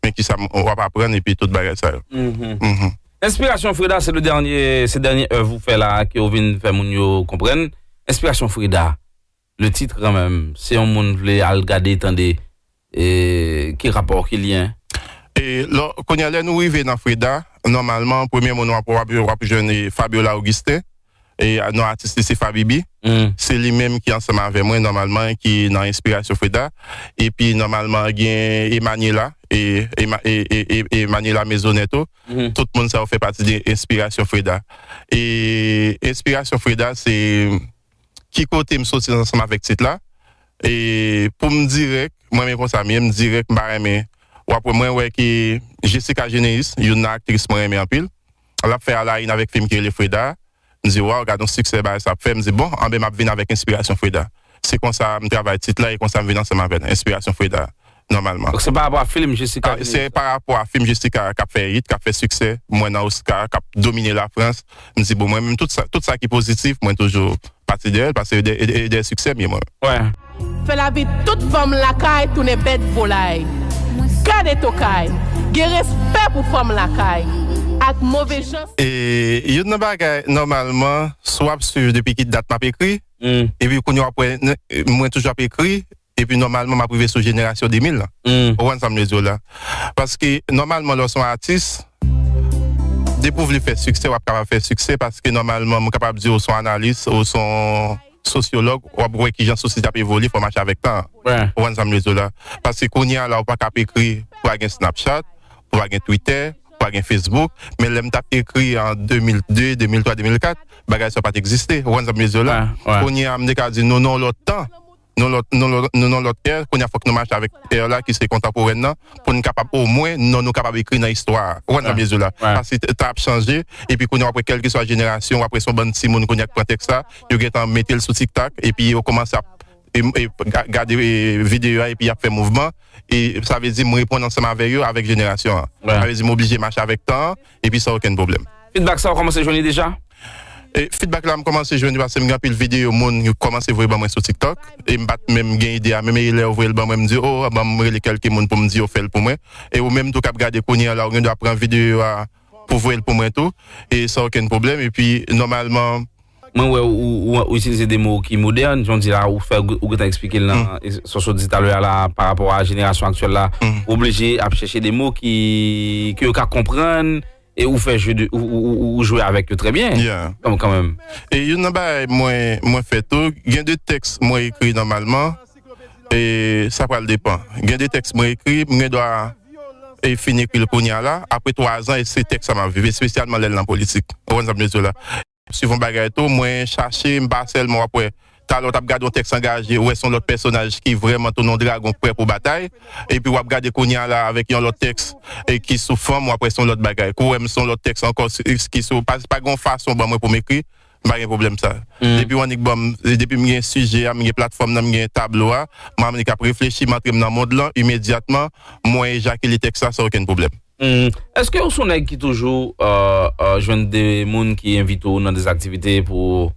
men kisa m, w ap aprann," epi tout bagay sa yo. Enspirasyon Freda, se le dènye, se dènye èv ou fè la, ke ou vin fè moun yo konprann. Enspirasyon Freda, le titre kanmenm, si yon moun vle al gade, tande, e, ki rapò, ki lyen? E lò, kounye a, lè nou rive nan Freda, nòmalman, premye moun w ap, w ap, w ap jwenn, e, Fabiola Augustin. E, a, non atis li se Fabibi. Se li menm ki ansanm avè mwen nòmalman, ki nan enspirasyon Freda. Epi nòmalman gen Emaniela, e, Ema- e, e, e, e Emaniela Maisonnet tou. Tout moun sa yo fè pati de enspirasyon Freda. E enspirasyon Freda se ki kote m soti ansanm avèk tit la. E pou m dirèk, mwen menm konsa m ye, m dirèk, m pa renmen. W ap wè, mwen wè ke Jessica Geneus, youn nan aktris mwen renmen anpil, l ap fè a la inn avèk fim ki rele Freda. M di, "Waw, gad yon siksè bagay sa ap fè." M di, "Bon, anben m ap vin avèk enspirasyon Freda." Se konsa m travay tit la e konsa m vin ansanm avè l, enspirasyon Freda, nòmalman. Donk se pa rapò a fim Jessica Geneus? Se pa rapò a fim Jessica k ap fè hit, k ap fè siksè, mwen nan Oscar, k ap domine Lafrans. M di, "Bon, mwen menm, tout sa, tout sa ki pozitif, mwen toujou pati dèyè l, paske e dèyè, e dèyè siksè m ye mwen menm." Fè lavi tout fanm lakay tounen bèt volay. Gade tokay. Gen respè pou fanm lakay. Ak move jan. E youn nan bagay, nòmalman, si w ap swiv depi ki dat m ap ekri, epi kounye a w ap wè, n- mwen toujou ap ekri, epi nòmalman, m ap rive sou jenerasyon de mil lan. Ou konprann sa m vle di w la? Paske, nòmalman, lè w se yon atis, depi w vle fè siksè, w ap kapab fè siksè, paske, nòmalman, m kapab di w se yon analis, ou se yon sosyològ, w ap wè kijan sosyete ap evolye, fò w mache avèk tan an. Ou konprann sa m vle di w la? Paske kounye a la, ou pa ka ap ekri, pa gen Snapchat, pa gen Twitter, pa gen Facebook, men lè m t ap ekri an de mil de, de mil twa, de mil kat, bagay sa yo pa t egziste. Ou konprann sa m vle di w la? Kounye a, m te ka di nou nan yon lòt tan, nan yon lòt, nan yon lòt, nan yon lòt è, kounye a fòk nou mache avèk è la ki se kontanporèn nan, pou n kapab omwen non nou kapab ekri nan istwa a. Ou konprann sa m vle di w la? Paske tan ap chanje, epi kounye a w ap wè kèlkeswa jenerasyon, w ap wè se yon bann timoun kounye a k pran tèks la, yo gentan mete l sou TikTok, epi yo kòmanse ap, e, e, ga- gade, e, videyo a, epi y ap fè mouvman, e sa vle di m reponn ansanm avè yo, avèk jenerasyon an. Sa vle di m oblije mache avèk tan an, epi san okenn pwoblèm. Feedback sa ou kòmanse jwenn li deja? E feedback la m kòmanse jwenn li paske m gen anpil videyo moun yo kòmanse voye ban mwen sou TikTok. E m pa t menm gen ide a, menm e lè yo voye l ban mwen, m di, "O, ban m rele kèlke moun pou m di yo fè l pou mwen." E ou menm tou k ap gade kounye a la, ou gen dwa pran videyo a pou voye l pou mwen tou. E san okenn pwoblèm. Epi nòmalman, Mwen wè ou, ou, ou itilize de mo ki modèn, jan w di la, ou fè, ou gentan eksplike l nan sa w sot di talè a la, pa rapò a jenerasyon aktyèl la, ou oblije ap chèche de mo ki, ke yo ka konprann, e ou fè jwe de, ou, ou, ou, ou jwe avèk yo trè byen, kanmenm. E youn nan bagay mwen, mwen fè tou, gen de tèks mwen ekri nòmalman, e sa pral depann. Gen de tèks mwen ekri, mwen gen dwa e fin ekri l kounye a la, apre twa zan, e se tèks sa m ap viv, espesyalman lè l nan politik. Ou konprann sa m vle di w la? Swiv yon bagay tou, mwen chache, m pa sèlman w ap wè, talè w t ap gade yon tèks angaje, ou wè se yon lòt pèsonaj ki vrèman tounen yon dragon k prè pou batay, epi w ap gade kounye a la avèk yon lòt tèks e ki sou fanm, w ap wè se yon lòt bagay. Kou w wè m se yon lòt tèks ankò ki sou, pa, pa gen yon fason ban mwen pou m ekri, m pa gen pwoblèm sa. Depi w annik ban m, depi m gen sijè a, m gen platfòm nan, m gen tablo a, m annik ap reflechi, m antre m nan mond lan, imedyatman, mwen ejakile tèks la san okenn pwoblèm. Èske ou se yon nèg ki toujou, euh, euh, jwenn de moun ki envite w nan de aktivite pou...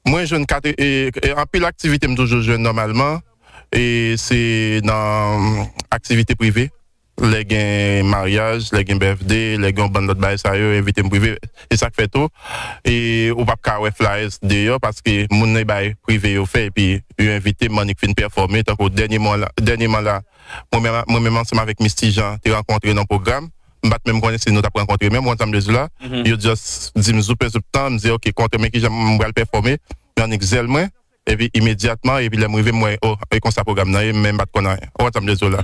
Mwen jwenn kat, e, e, anpil aktivite m toujou jwenn nòmalman, e se nan aktivite prive, lè gen maryaj, lè gen birthday, lè gen yon bann lòt bagay sa yo, yo envite m prive, se sa k fè tou, e ou p ap ka wè flyers deyò, paske moun nan bay prive yo fè, epi yo envite m, m annik fin pèfòme, tankou dènyèman la, dènyèman la, Mwen menm, mwen menm ansanm avèk Misty Jean te rankontre nan pwogram. M pa t menm konnen si nou t ap rankontre menm, ou konn sa m vle di w la. Yo just di m zoup e zoup tan, m di, "Ok, kontre men kijan m pral pèfòme." Yo annik zèl mwen, epi imedyatman, epi lè m rive, m wè, oh, e konsa pwogram nan ye, men m pa t konn anyen. Ou konn sa m vle di w la.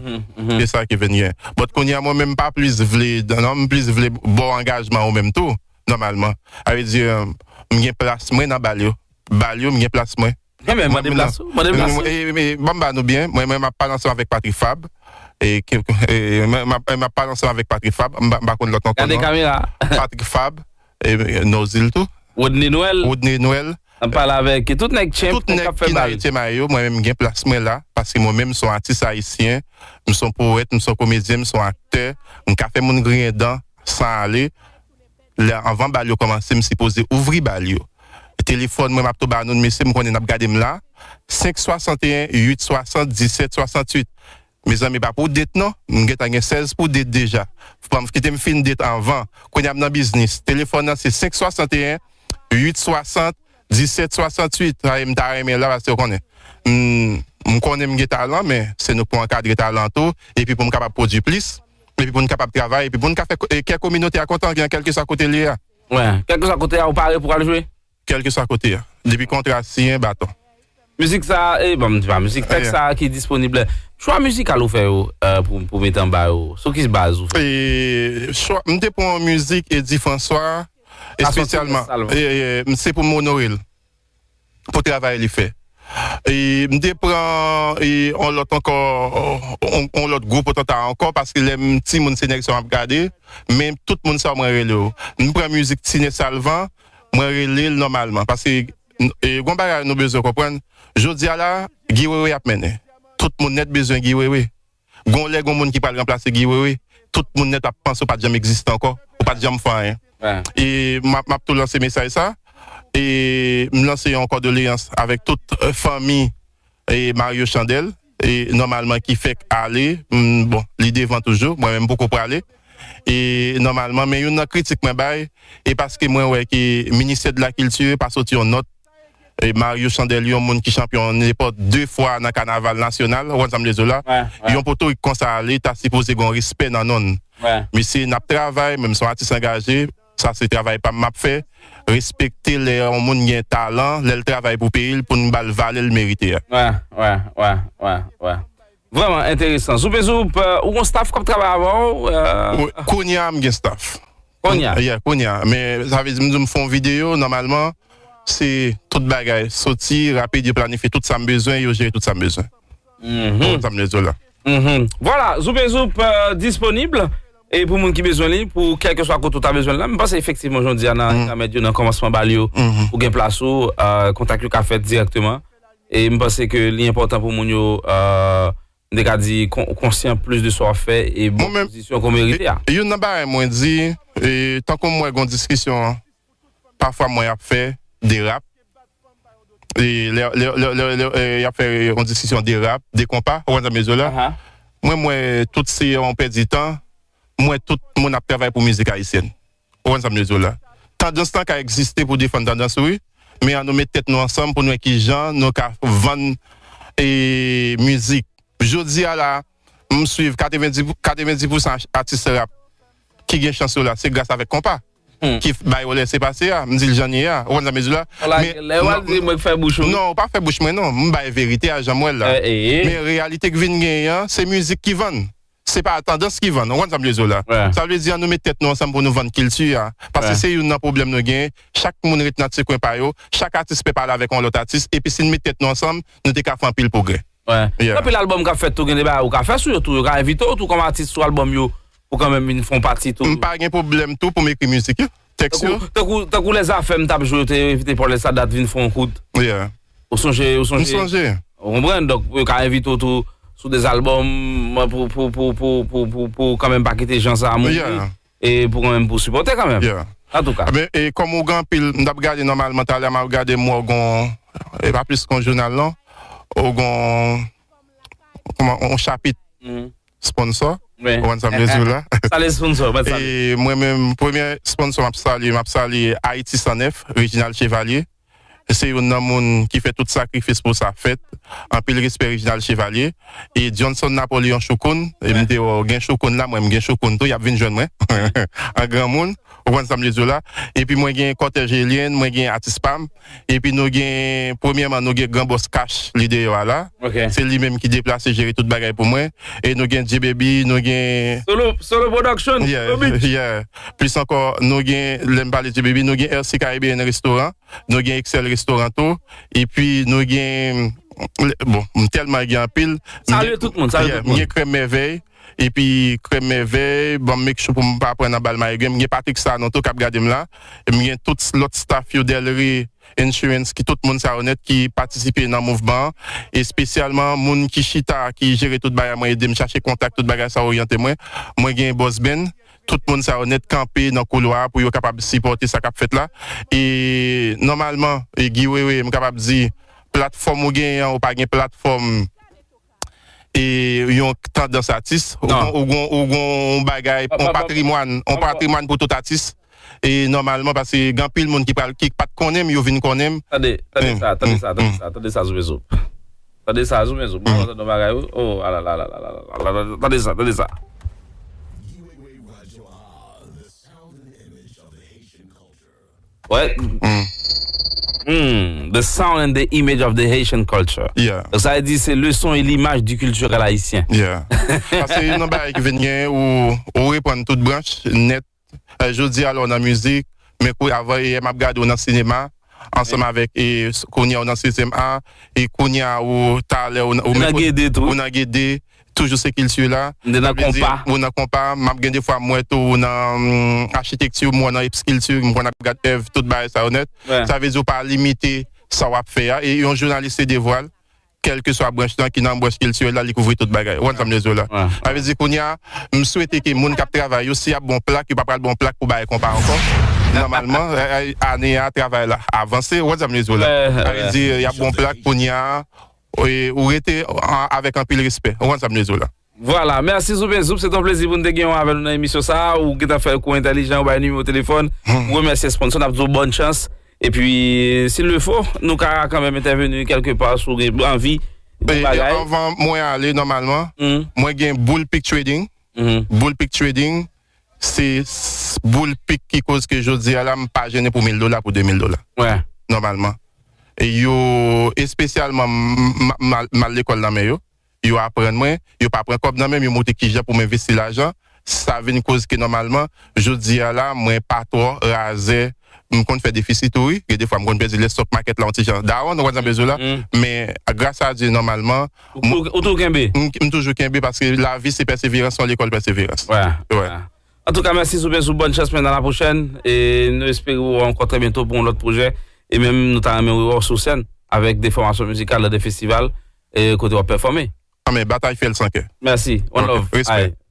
Se sa ki vin gen. But kounye a, mwen menm, m pa plis vle, non, m plis vle ba w angajman ou menm tou, nòmalman. Sa vle di, euh, m gen plas mwen nan bal yo. Bal yo, m gen plas mwen. Mwen menm, mande plas ou, mande plas ou. E, e, ban m ba nou byen. Mwen, mwen, m ap pale ansanm avèk Patrick Fab. E, ke, e, mwen, m ap, m ap pale ansanm avèk Patrick Fab. M pa, m pa konn lòt ankò non. Gade kamera. Patrick Fab. E, Nozil tou. Rodney Noël. Rodney Noël. N ap pale avèk tout nèg Champ k ap fè bal. Tout nèg ki nan H M I yo, mwen menm, m gen plas mwen la. Paske mwen menm, m se yon atis ayisyen. M se yon powèt, m se yon komedyen, m se yon aktè. M ka fè moun griyen dan san ale. Lè, anvan bal yo kòmanse, m sipoze ouvri bal yo. Telefòn mwen, m ap tou ba nou l, mesye, m konnen n ap gade m la. Senk swasanteyen, uit swasant, disèt swasant uit. Mezanmi, pa pou date non. M gentan gen sèz pou date deja. Fò m kite m fin date anvan. Kounye a m nan biznis. Telefòn nan se senk swasanteyen, uit swasant, disèt swasant uit. Sa e m ta renmen la, paske w konnen. M, m konnen m gen talan, men se nou k pou ankadre talan tou, epi pou m kapab pwodui plis, epi pou n kapab travay, epi pou n ka fè ko-, e, kè kominote a kontan, kèlkeswa kote l ye a. Wi, kèlkeswa kote a, ou pare pou w al jwe? Kèlkeswa kote a. Depi kontra siyen, baton. Mizik sa, e, bon, m di pa mizik, tèks sa ki disponib la. Chwa mizikal ou fè yo, e, pou, pou mete anba yo, sou ki baz ou fè? E, chwa, m te pran yon mizik Eddy François, espesyalman. E, e, se pou m onore l. Pou travay li fè. E m te pran, e, on lòt ankò, on, on lòt gwo potanta ankò, paske lè m timoun se nèg sa yo m ap gade, men tout moun sa yo mwen rele yo. M pran mizik Tine Salvan, mwen rele l nòmalman, paske, e, gon bagay nou bezwen konprann, jodi a la, Guy Wewe ap mennen. Tout moun nèt bezwen Guy Wewe. Gon lè, gon moun ki pral ranplase Guy Wewe, tout moun nèt ap panse ou pa t janm egziste ankò, ou pa t janm fè anyen. E m ap, m ap tou lanse mesaj sa. E m lanse yon kondoleyans avèk tout, e, fanmi, e, Mario Chandèl, e nòmalman ki fèk ale, m, bon, li devan toujou, mwen menm m poko prale. E nòmalman, men youn nan kritik mwen bay, e paske mwen wè ke ministè de la kilti pa soti yon nòt, e Mario Chandèl, yon moun ki chanpyon nenpòt de fwa nan kanaval nasyonal, ou konn sa m vle di w la? Yon potorik konsa ale, ta sipoze gen yon respè nan non l. Mesye, n ap travay, men m se yon atis angaje, sa se travay pa m m ap fè. Respekte lè yon moun gen talan, lè l travay pou peyi l, pou n ba l valè l merite a. Vrèman enteresan. Zoup e Zoup, e, ou gon staff k ap travay avè w, e? Kounye a, m gen staff. Kounye a? Yeah, kounye a. Men, sa vle di, m di w, m fè yon videyo, nòmalman, se tout bagay soti, rapid, yo planifye tout sa m bezwen, yo jere tout sa m bezwen. Ou konn sa m vle di w la. Vwala, Zoup e Zoup, e, disponib. E pou moun ki bezwen li, pou kèlkeswa kote w ta bezwen l la, m panse efektivman, jodi a, nan entèmèd yo, nan kòmansman bal yo, ou gen plas ou, e, kontak yo ka fèt dirèkteman. E m panse ke li enpòtan pou moun yo, e, m te ka di, kon-, konsyan plis de sa w ap fè e bon pozisyon ke w merite a. Youn nan bagay mwen di, e, tankou m wè gon diskisyon, pafwa m wè y ap fè de rap. E lè, lè, lè, lè, lè, e, y ap fè yon diskisyon de rap, de konpa, ou konn sa m vle di w la? Mwen, m wè tout se yon pèdi tan, m wè tout moun ap travay pou mizik ayisyèn. Ou konn sa m vle di w la? Tandans lan ka egziste pou defann tandans ou, wi. Men an nou met tèt nou ansanm pou nou wè kijan nou ka vann e mizik. Jodi a la, m swiv katrevenndis, katrevenndis pousan atis rap ki gen chans yo la, se gras avèk konpa ki bay yo lèse pase a. M di l jan ye a. Ou konn sa m vle di w la? Men, lè w al di mwen k fè bouch ou. Non, ou pa fè bouch mwen non. M bay verite a jan m wè l la. Men reyalite k vin genyen an, se mizik ki vann. Se pa tandans ki vann. Ou konn sa m vle di w la? Sa vle di an nou met tèt nou ansanm pou nou vann kilti a. Paske se youn nan pwoblèm nou genyen. Chak moun ret nan ti kwen pa yo. Chak atis pe pale avèk yon lòt atis. Epi si n met tèt nou ansanm, nou te ka fè anpil pwogrè. Gen anpil albòm k ap fèt tou, gen de bagay ou ka fè sou yo tou. Yo ka envite w tou kòm atis sou albòm yo pou kanmenm vin fè yon pati tou. M pa gen pwoblèm tou pou m ekri mizik yo. Tèks yo. Tankou, tankou, tankou Lèzafèm t ap jwe, yo te envite Paulette Sadat vin fè yon kout. Ou sonje, ou sonje? M sonje. Ou konprann? Donk, yo ka envite w tou sou de albòm pou, pou, pou kanmenm pa kite jan sa a mouri. E pou kanmenm pou sipòte kanmenm. Antouka. Enben, e kòm ou gen anpil, m t ap gade nòmalman, talè m ap gade m wè w gon, e pa plis kon jounal non, ou gon, kòman, yon chapit sponsò. Ou konn sa m vle di w la? Salye sponsò, mwen salye. E mwen menm, premye sponsò m ap salye, m ap salye Ayiti san nèf, Reginald Chevalier. Se youn nan moun ki fè tout sakrifis pou sa fèt. Anpil respè Reginald Chevalier. E Johnson Napoléon Choukoun. E m te wè w gen Choukoun la, mwen m gen Choukoun tou, y ap vin jwenn mwen. An granmoun. Ou konn sa m vle di w la? Epi mwen gen kòtèj Eliane, mwen gen atis pa m. Epi nou gen, premyèman, nou gen Gran Bòs Cash, li deyò a la. Se li menm ki deplase, jere tout bagay pou mwen. E nou gen J Baby, nou gen Solo, Solo Production, yeah, yeah. Plis ankò, nou gen, lè m pale J Baby, nou gen R C Caribbean Restaurant, nou gen Excel Restaurant tou. Epi nou gen, bon, m tèlman gen anpil. Salye tout moun, salye tout moun. M gen Krèm Mèvèy. Epi Krèm Mèvèy, bon, m make sure pou m pa pran nan bal mayegre. M gen Patrick Sanon tou k ap gade m la. M gen tout lòt staff yo, Delray Insurance, ki tout moun sa yo nèt ki patisipe nan mouvman an. Espesyalman moun ki chita, ki jere tout bagay mwen, ede m chache kontak, tout bagay sa oryante mwen. Mwen gen Boss Ben, tout moun sa yo nèt kanpe nan koulwa a pou yo kapab sipòte sa k ap fèt la. E nòmalman, e Guy Wewe, m kapab di, platfòm ou genyen an, ou pa gen platfòm e yon tandans atis, ou gon, ou gon, ou gon yon bagay, yon patrimwàn, yon patrimwàn pou tout atis. E nòmalman, paske gen anpil moun ki pral, ki pa t konnen m, yo vin konnen m. Tande, tande sa, tande sa, tande sa, tande sa, Zoume Zoup. Tande sa, Zoume Zoup. Mwen tande yon bagay, wi. Oh, alala, alala, alala, tande sa, tande sa. Ouais. Hmm, the sound and the image of the Haitian culture. Yeah. Donk, sa vle di se le son et l'image du culturel haïtien. Yeah. Paske youn nan bagay ki vin genyen, ou, ou reprann tout branch nèt. Euh, jodi a la w nan mizik, men kou avan yè m ap gade w nan sinema, ansanm avèk, e, s-, kounye a w nan sezyèm A, e kounye a ou talè ou, ou nan Gede tou. Ou nan Gede, toujou se kilti la. M te nan konpa. Ou nan konpa, m ap gen de fwa m wè tou ou nan, mm, achitekti, m wè nan eskilti, m konn ap gad èv, tout bagay sa yo nèt. Sa vle di ou pa limite sa w ap fè a. E yon jounalis se devwa l, kèlkeswa branch lan ki nan branch kiltirèl la, li kouvri tout bagay. Ou konn sa m vle di w la. Sa vle di kounye a, m swete ke moun k ap travay yo, si y ap bon plak, yo pa pral bon plak pou bagay konpa ankò. Nòmalman, eh, eh, ane a, travay la avanse. Ou konn sa m vle di w la. Sa vle di, y ap bon plak kounye a, e, ou rete a, avèk anpil respè. Ou konn sa m vle di w la. Vwala, mèsi Zoup e Zoup, se te yon plezi pou n te gen w avè nou nan emisyon sa a. Ou gentan fè kou entèlijan, ou bay nimewo telefòn, ou remèsye sponsò, n ap di w bòn chans. Epi, s'il le faut, nou ka kanmenm entèveni kèlke pa si w gen anvi, bon bagay. Anvan mwen ale, nòmalman, mwen gen Bull Peak Trading. Bull Peak Trading, se s-, Bull Peak ki koz ke jodi a la, m pa jennen pou mil dola, pou de mil dola. Nòmalman. E yo, espesyalman, m, m, m al, m al lekòl nan men yo. Yo aprann mwen, yo pa pran kòb nan men m, yo montre kijan pou m envesti lajan. Sa vin koz ke nòmalman, jodi a la, mwen pa twò razè. M konn fè defisi tou, wi. Gen de fwa, m konn pèdi lè stock market la, yon ti jan down, ou konn sa m vle di w la. Men, gras a Dye, nòmalman, ou tou, ou tou kenbe? M, m toujou kenbe paske lavi se pèseverans, se yon lekòl pèseverans. Antouka, mèsi Zoup e Zoup, bòn chans, men nan la pwochèn. E nou espere w ankò trè byento pou yon lòt pwojè. E menm nou ta renmen wè w sou sèn avèk de fòmasyon mizikal nan de festival, e kote w ap pèfòme. Anben, batay fè l san kè. Mèsi. One love. Respè.